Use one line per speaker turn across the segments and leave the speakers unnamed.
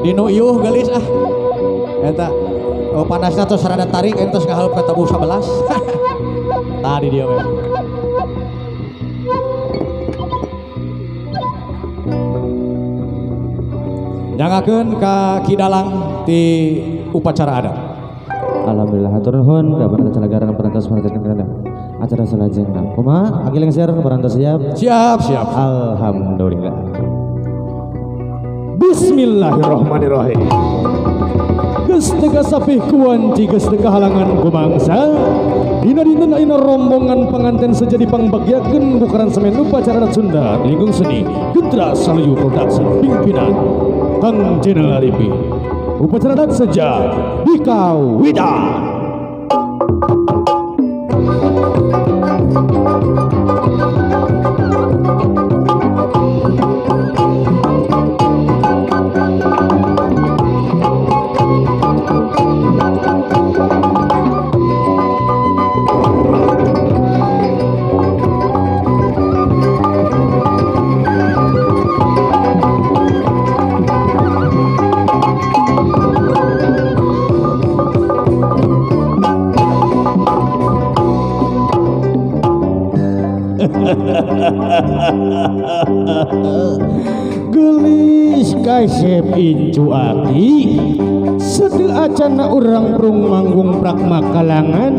Dinu iuh geulis ah. Eta oh, panasna tos rada tarik entos ngahaleup ka tabuh 11. Tadi dia we. Nyangakeun ka Ki Dalang ti upacara adat.
Alhamdulillah hatur nuhun ka parantos calagaran parantos martikeun kana acara salajengna. Kumaha aki lengser parantos siap?
Siap, siap.
Alhamdulillah.
Bismillahirrahmanirrahim. Geus teu kasapih kuanci geus teu kahalangan kumangsa. Dina dinten ayeuna rombongan panganten sejadi pangbagyakeun bukaran semen upacara adat Sunda lingkung seni Gentra Saluyu Production pimpinan Kang Jenal Arifin. Upacara adat seja dikawitan. Gelis kasep incu aki seteu acana urang prung manggung prak makalangan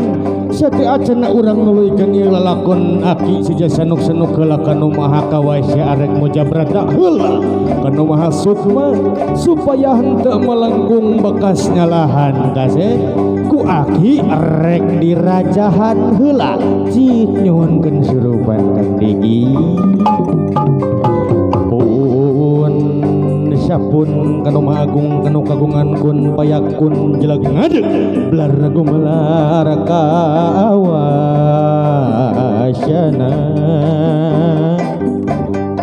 seteu acana urang nuluykeun ieu lalakon aki sija sanuk-sanuk heula kanu maha kawasa arek mujabrata heula kanu maha sukma supaya henteu melengkung bekas nyalahan kasep ku aki rek dirajahan heula cik nyuhunkeun surupan Kang Digi pun sapun kanu maha agung kanu kagungan kun payakun jelag ngadeg belar gumelar kawasyana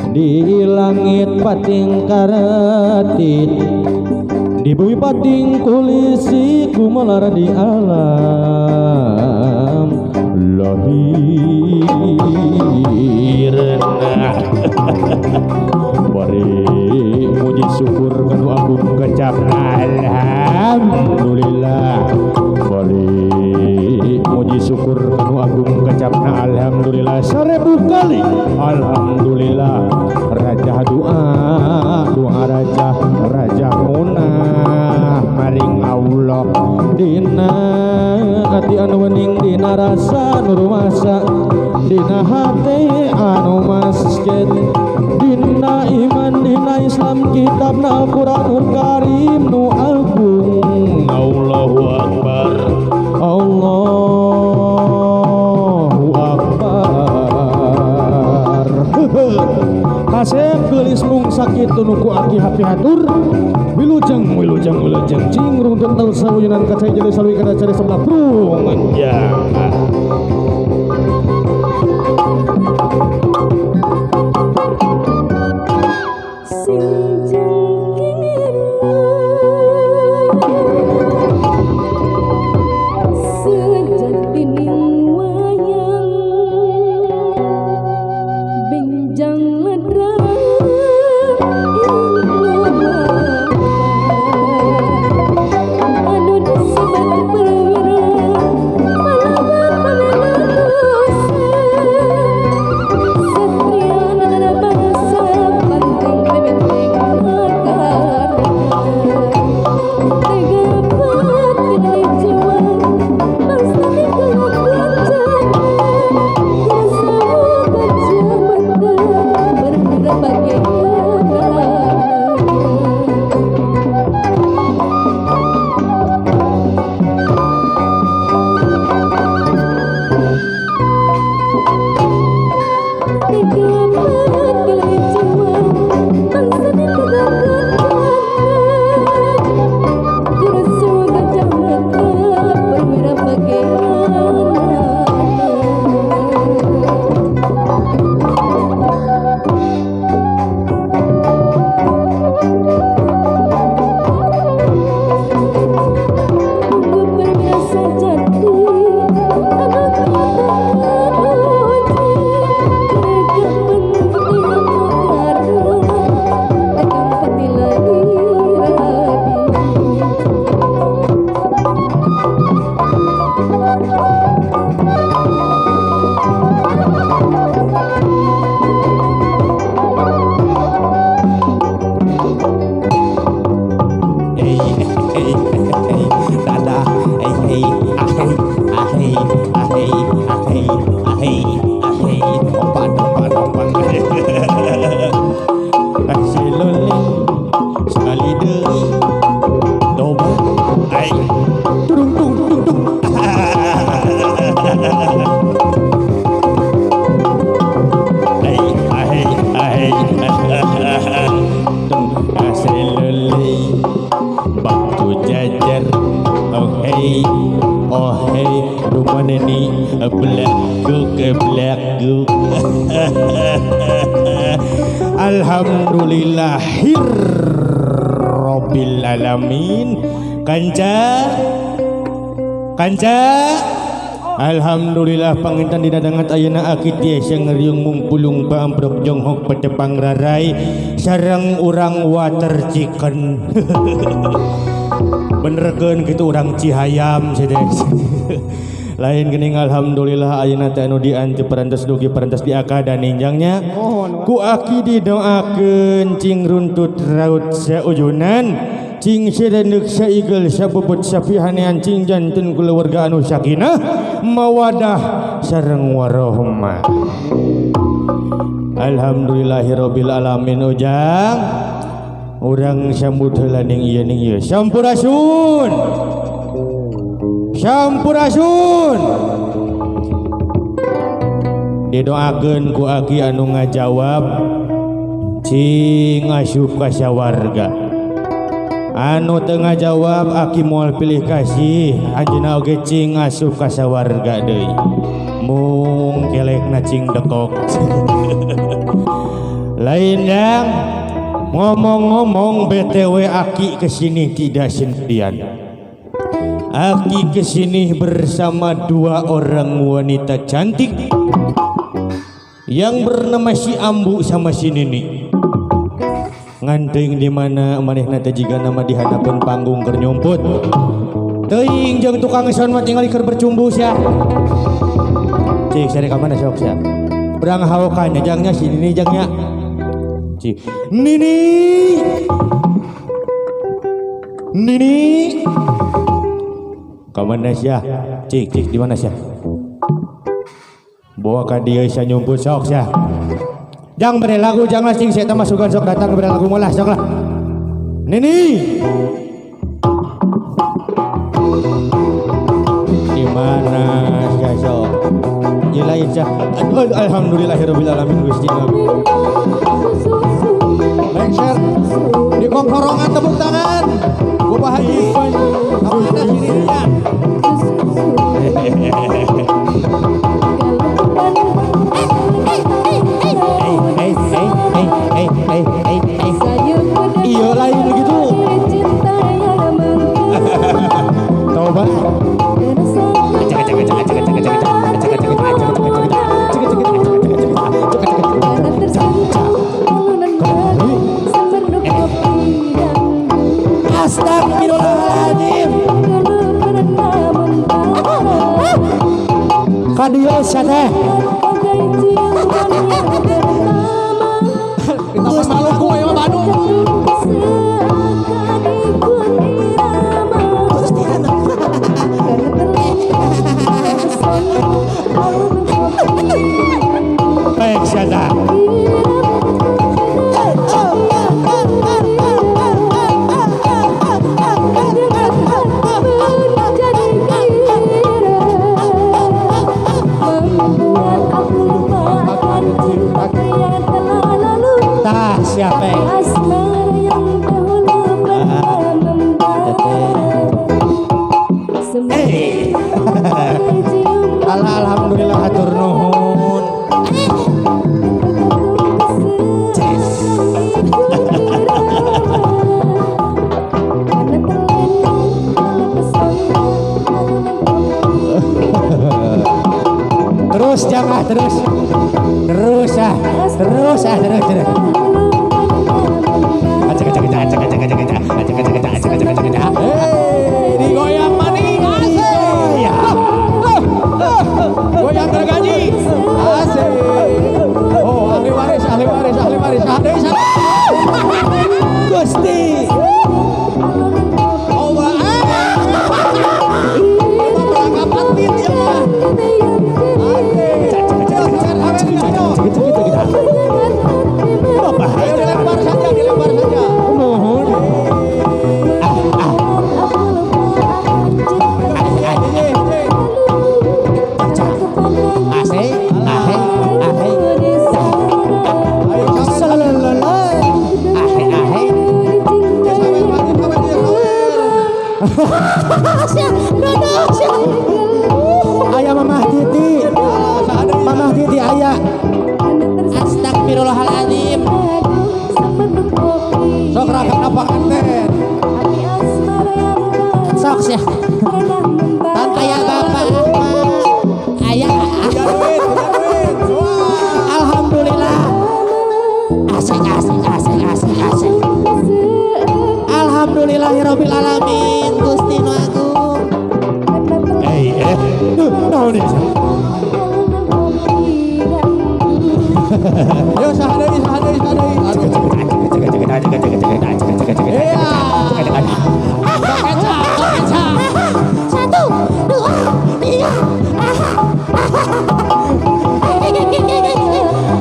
di langit pating karetit di bumi pating kulisi gumelar di alam lahirna. Bari muji syukur kanu agung kecap alhamdulillah. Bari muji syukur kanu agung kecapna alhamdulillah 1000 kali alhamdulillah. Raja doa doa raja raja munah maring Allah dina ati anu wening dina rasa nu rumasa dina hate anu masjid dina iman dina Islam kitabna Al-Qur'anul Karim nu agung. Allahu akbar Allahu akbar. Kasep geulis mung sakitu nu ku aki hapi hatur wilujeng wilujeng wilujeng cing rungtun taun sawujunan kacai jadi salwi kana cari sebelah prung enjang.
Anu disebut perwira.
Aselele batu jajar oh hey rumah neni belakuk belakuk. Alhamdulillahirabbil alamin. Kanca kanca alhamdulillah panginten dina dangat ayeuna aki tiasa ngeriung mungpulung paamprok jonghok petepang rarai sareng urang water chicken. Benerkeun kitu urang Cihayam sedes. Lain geuning alhamdulillah ayeuna teh anu dianti parantos dugi parantos diakadan ninjangnya. Ku aki didoakeun cing runtut raut saujunan cing sireundeuk saigel sabubut sapihanean cing janten kulawarga anu sakinah mawadah sareng warohmah. Alhamdulillahirabbil alamin ujang urang sambut heula ning ieu ning ieu. Sampurasun. Sampurasun. Didoakeun ku aki anu ngajawab cing asup ka sawarga. Anu teu ngajawab aki moal pilih kasih anjeunna oge cing asup ka sawarga deui. Mung kelekna cing dekok. Lain yang ngomong-ngomong BTW aki kesini tidak sendirian. Aki kesini bersama dua orang wanita cantik yang bernama si Ambu sama si Nini. Nganteuing di mana manehna teh jiga nama di hadapan panggung keur nyumput. Teuing jeung tukang sound mah tingali keur bercumbu sia. Cik sare ka mana sok sia? Urang haokan jangnya si Nini jangnya. Cik Nini. Nini. Ka mana sia? Cik cik di mana sia? Bawa ka dieu sia nyumput sok sia. Jang bere lagu jang lah cing saya masukan sok datang bere lagu molah sok lah. Nini. Di mana sia sok? Ieu lain sia. Alhamdulillahirabbil alamin Gusti Nabi.
Lengser di kongkorongan tepuk tangan. Gua Pak Haji. Kamana sini nya?
Iya lain begitu. Coba.
Astagfirullahaladzim. Kadieu sia teh. Di Maluku aya mah Bandung.
Baik sia teh. Tah siapa? Alhamdulillah hatur nuhun. Terus jangan terus. Terus ah, terus ah, terus terus.
Hei, digoyang maning asik. Goyang gergaji asik. Oh, ahli waris, ahli waris, ahli waris. Ada
Gusti.
Allah. Perangkap atlet ya. Asik.
Sok sia. Aya bapak aya. Alhamdulillah. Asik asik asik asik asik. Alhamdulillahirabbil alamin Gusti nu agung.
Naon ieu?
Yo saha deui saha deui saha deui. Aduh. Iya. Keca, keca.
1, 2, 3.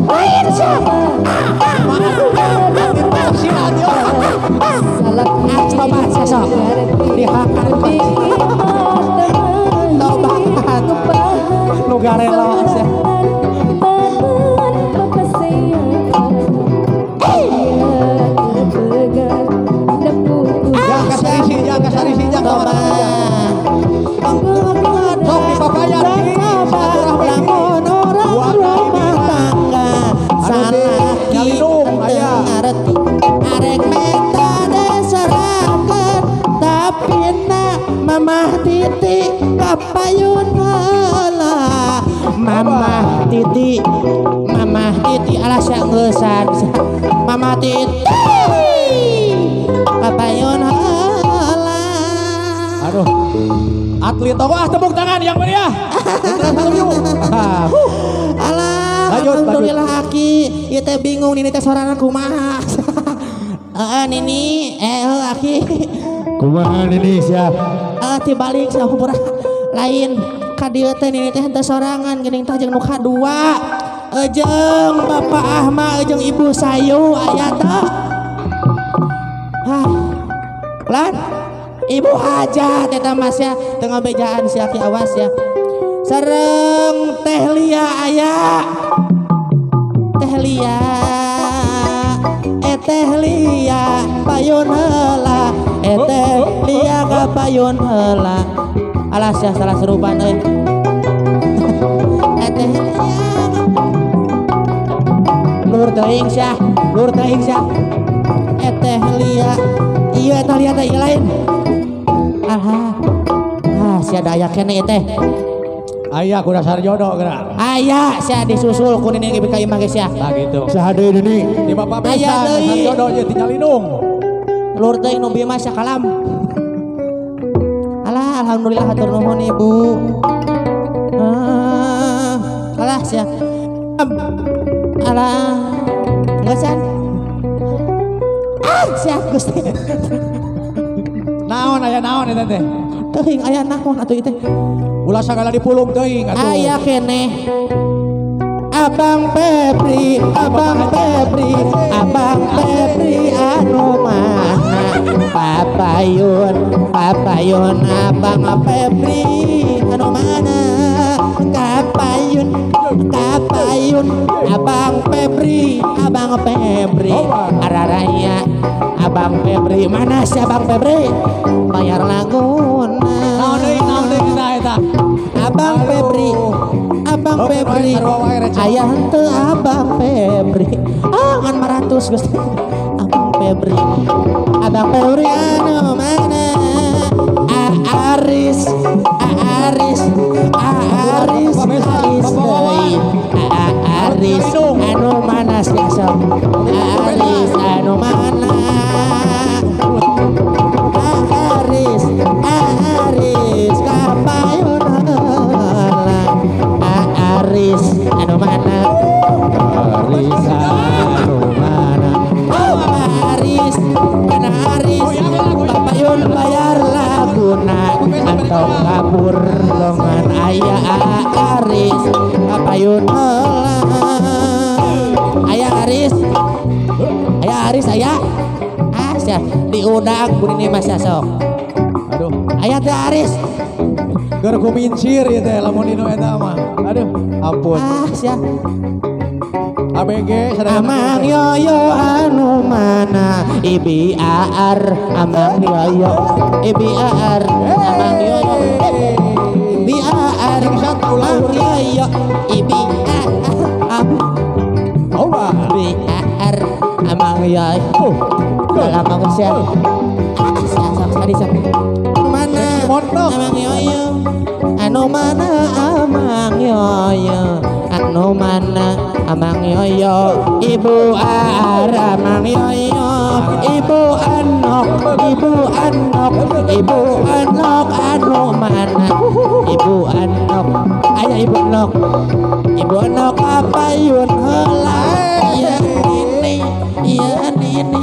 Lain siapa? Coba sosok dihakan tobat nu garelo sia.
Jangan kasarisi, jangan tobat. Sok di papayan
lamun orang rumah tangga salaki ngareti arek metode serakeun tapi na mamah titi kapayun heula mamah titi alah sia ngeusan mamah titi kapayun heula.
Aduh. Atlet toko ah tepuk tangan yang meriah.
Alah, alhamdulillah aki, ieu teh bingung nini teh sorana kumaha. Heeh nini, aki.
Kumaha nini sia?
Heeh tibalik sampura. Lain ka dieu teh nini teh henteu sorangan geuning tah jeung nu kadua. Jeung Bapak Ahmad jeung Ibu Sayu aya teh. Hah. Lan Ibu Hajah teh mas ya tengah bejaan si aki awas ya. Sareng Teh Lia aya. Teh Lia. Teh Lia payun heula. Teh Lia ka payun heula. Alah sia salah serupan euy. Teh Lia. Lur teuing sia, lur teuing sia. Teh Lia. Ieu eta Lia teh ieu lain. Aha. Ah, sia daya kene teh.
Aya kuda sarjono geura.
Aya sia disusul ku nini ge ka imah ge sia.
Tah gitu.
Saha deui nini?
Di Bapak Besan sarjono jeung tinggal lindung.
Lur teuing nu bieu mah sia kalam. Alah alhamdulillah hatur nuhun Ibu. Alah sia. Alah. Ngeusan. Ah sia Gusti.
Naon aya naon eta teh?
Teuing aya naon atuh ieu teh?
Ulah sagala dipulung teuing atuh.
Aya keneh. Abang Febri, Abang Febri, Abang Febri anu mana? Papayun, papayun Abang Febri anu mana? Kapayun, kapayun Abang Febri, Abang Febri. Araraya Abang Febri mana si Abang Febri? Bayar laguna.
Naon deui, naon deui eta eta.
Abang Febri, Abang Febri, ayah henteu Abang Febri. Ah, ngan 500 Gusti. Abang Febri, Abang Febri anu mana? Aris, Aris, Aris, Aris deui. Aris anu mana sih sok? Aris anu mana? Aris, Aris kapayun heula. Aris anu mana?
Aris anu mana?
Aris, mana Aris? Papayun bayar laguna. Antong kabur longan aya Aris kapayun heula. Aya Aris. Aya Aris aya. Ah sia diundang ku nini mas sok.
Aduh.
Aya teh Aris.
Keur kumincir ieu teh lamun dinu eta mah. Aduh, ampun.
Ah sia.
ABG sadayana.
Amang Yoyo anu mana? Ibi Aar Amang Yoyo. Ibi Aar Amang Yoyo. Ibi Aar Amang Yoyo. Ibi Aar Ibi Aar Amang Yoyo. Dalam aku sia. Ah sia sok tadi sok. Mana?
Montok.
Amang Yoyo. Anu mana Amang Yoyo? Anu mana Amang Yoyo? Ibu Ara Amang Yoyo. Ibu Anok, Ibu Anok, Ibu Anok anu mana? Ibu Anok, ayah Ibu Anok. Ibu Anok apa yun heula? Iya ini, iya ini.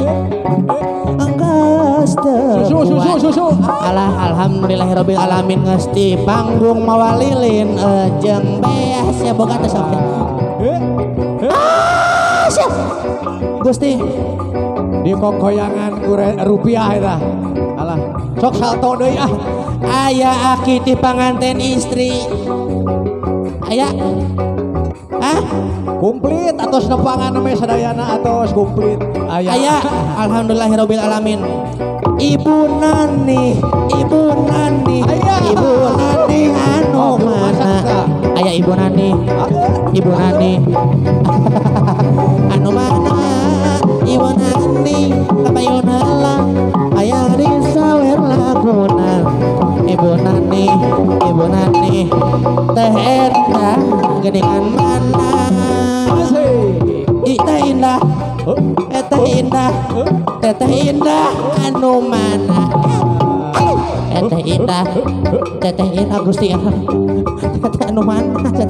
Enggeus teu.
Susu susu susu.
Alah alhamdulillahirabbil alamin geus di panggung mawa lilin jeung beas ya boga teh sok. Ah, siap. Gusti
Di kongkoyangan rupiah eta. Alah, sok salto deui ah.
Aya aki ti panganten istri. Aya. Ah,
Komplit atos nepangan we sadayana atos komplit. Aya.
Aya alhamdulillahirabbil alamin. Ibu Nani, Ibu Nani,
Aya.
Ibu Nani anu
Oh, belum masak,
mana?
Kak.
Aya Ibu Nani, Ibu Nani. Anu mana? Ibu Nani, kapayun heula. Aya di sawer laguna. Ibu Nani, Ibu Nani, teh endah geuningan mana?
Asik.
Ih, teh indah. Eh, teh indah, teteh indah anu mana? Eh, teh indah, teteh indah Gusti Allah. Teteh anu mana? Teteh,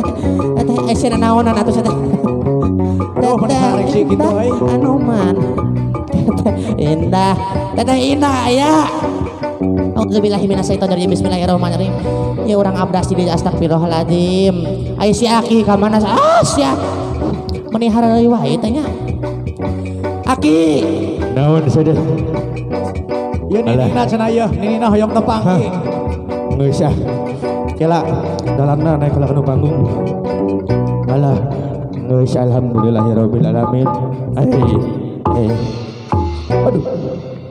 teteh aya naonan atuh teteh.
Aduh,
Teteh
menarik sih gitu,
indah
euy.
anu mana? Teteh indah, teteh indah aya. Auzubillahi minasyaitonirrajim. Bismillahirrahmanirrahim. Ya urang abdas di astagfirullahaladzim. Ai si Aki ka mana? Ah, sia. Meni hareureuy wae teh nya. Aki,
Naon sadeh?
Ieu ninina cenah ieu, ninina hoyong tepang ki.
Geus ah. Kela dalangna naik ka nu panggung. Alah, geus alhamdulillahirabbil alamin. Ai, eh. Aduh.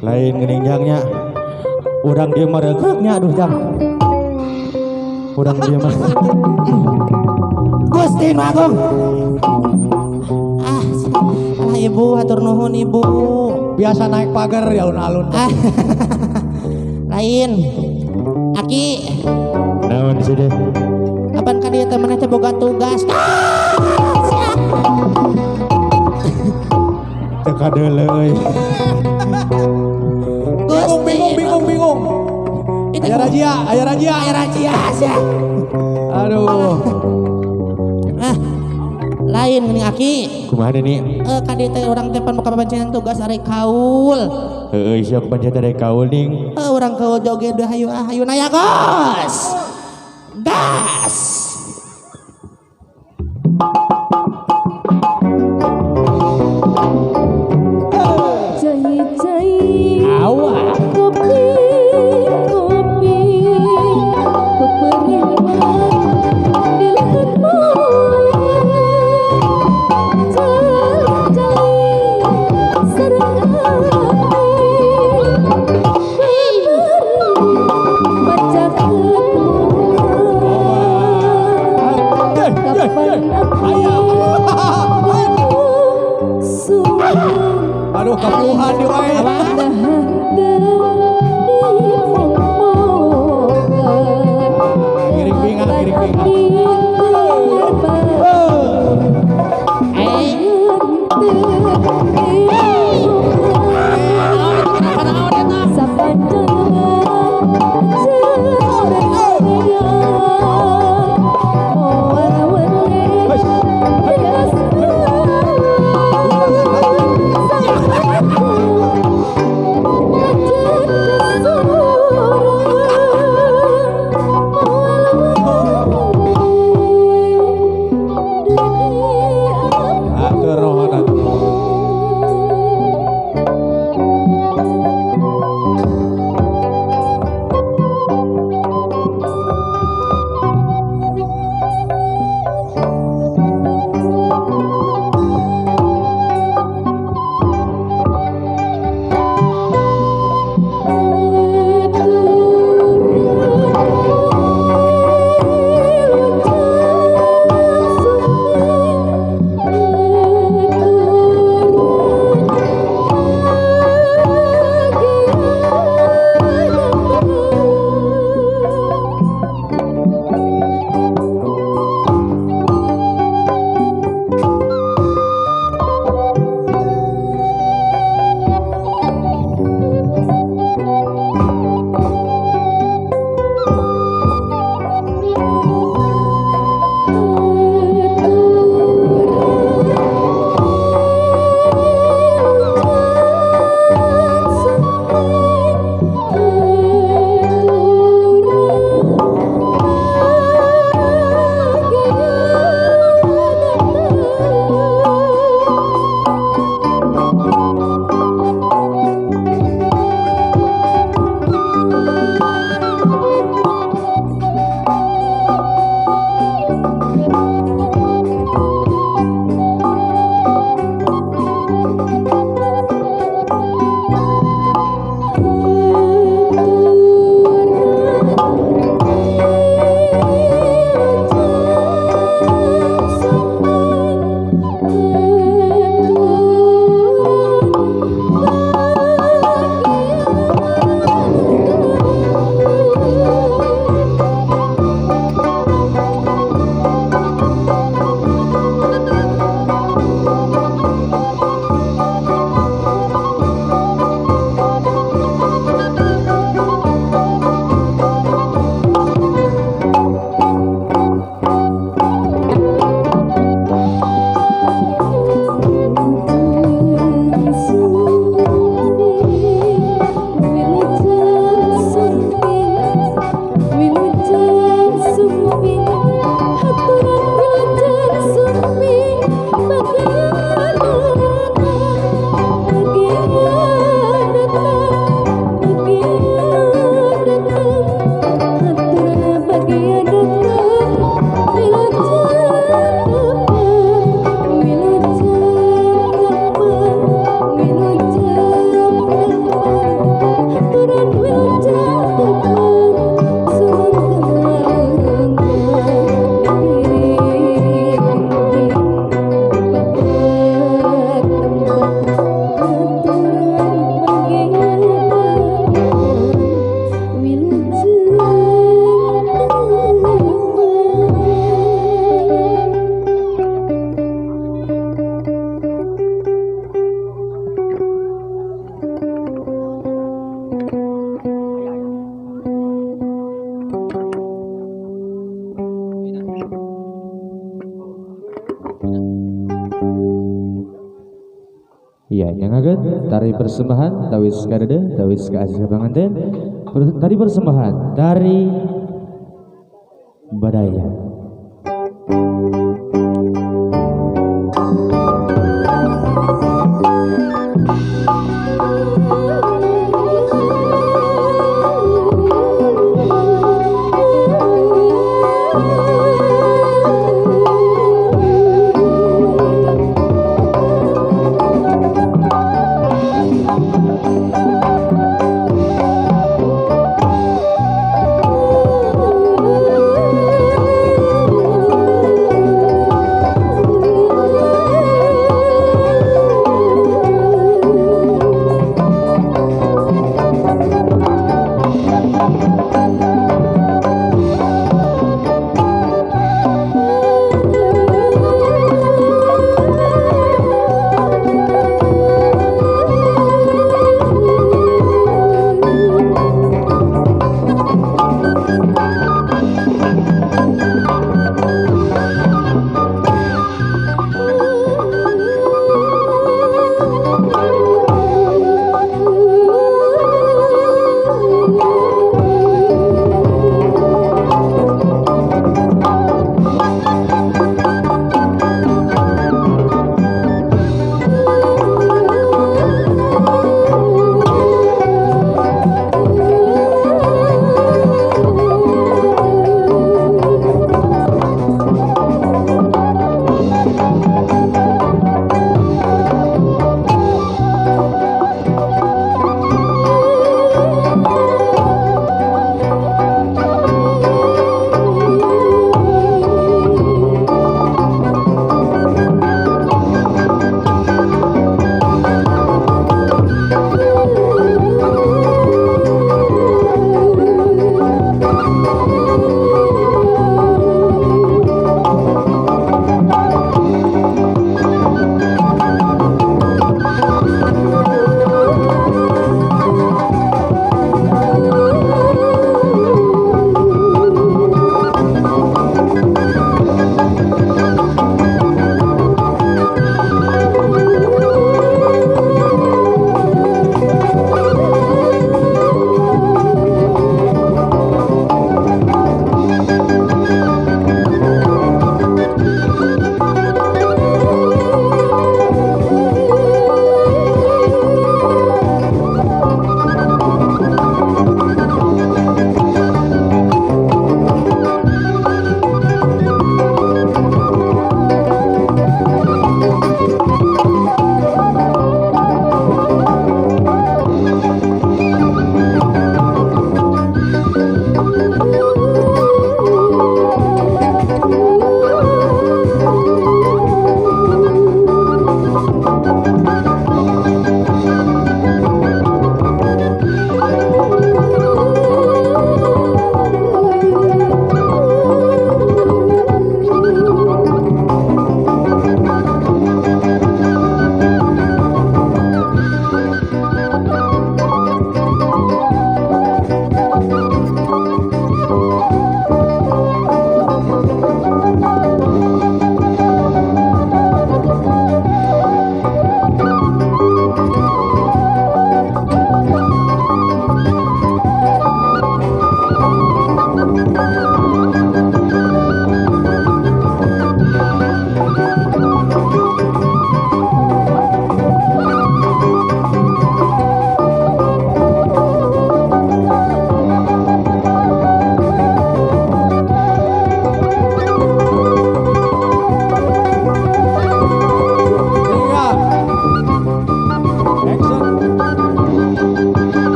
Lain geuning jangnya. Urang dieu mah reukreuknya aduh jang. Urang dieu mah.
Gusti nu Agung. Ah, alah ibu hatur nuhun ibu.
Biasa naik pagar ya alun-alun.
Ah. Lain. Aki,
Naon sadeh?
kapan ka dieu teh maneh teh boga tugas? Ah, sia.
Teu kadeuleu euy.
Bingung
Gusti.
bingung bingung bingung.
Itu
Aya razia, aya razia.
Aya razia sia.
Aduh.
Ah. Lain geuning Aki.
Kumaha nih?
Eh ka dieu teh urang teh pan boga papancenan tugas arek kaul.
Heueuh sia pancen rek kaul ning.
Eh urang kaul joget deh hayu ah hayu naya gos. Gas.
Cai-cai
Awa.
kopi kopi peperih di leher cai sareng api baca kapan aku
Aduh kepeluhan di wae. Giring binga, giring binga.
Eh.
Iya, nyangakeun tari persembahan tawis kadede, tawis ka aziz panganten. Tari persembahan tari Badaya.
Thank you.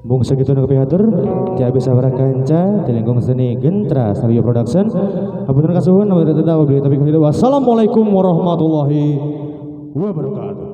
Mung sakitu nu kapihatur ti abdi sabaraha kanca ti lingkung seni Gentra Sario Production. Hapunten kasuhun, wabillahi taufiq wal hidayah. Wassalamualaikum warahmatullahi wabarakatuh.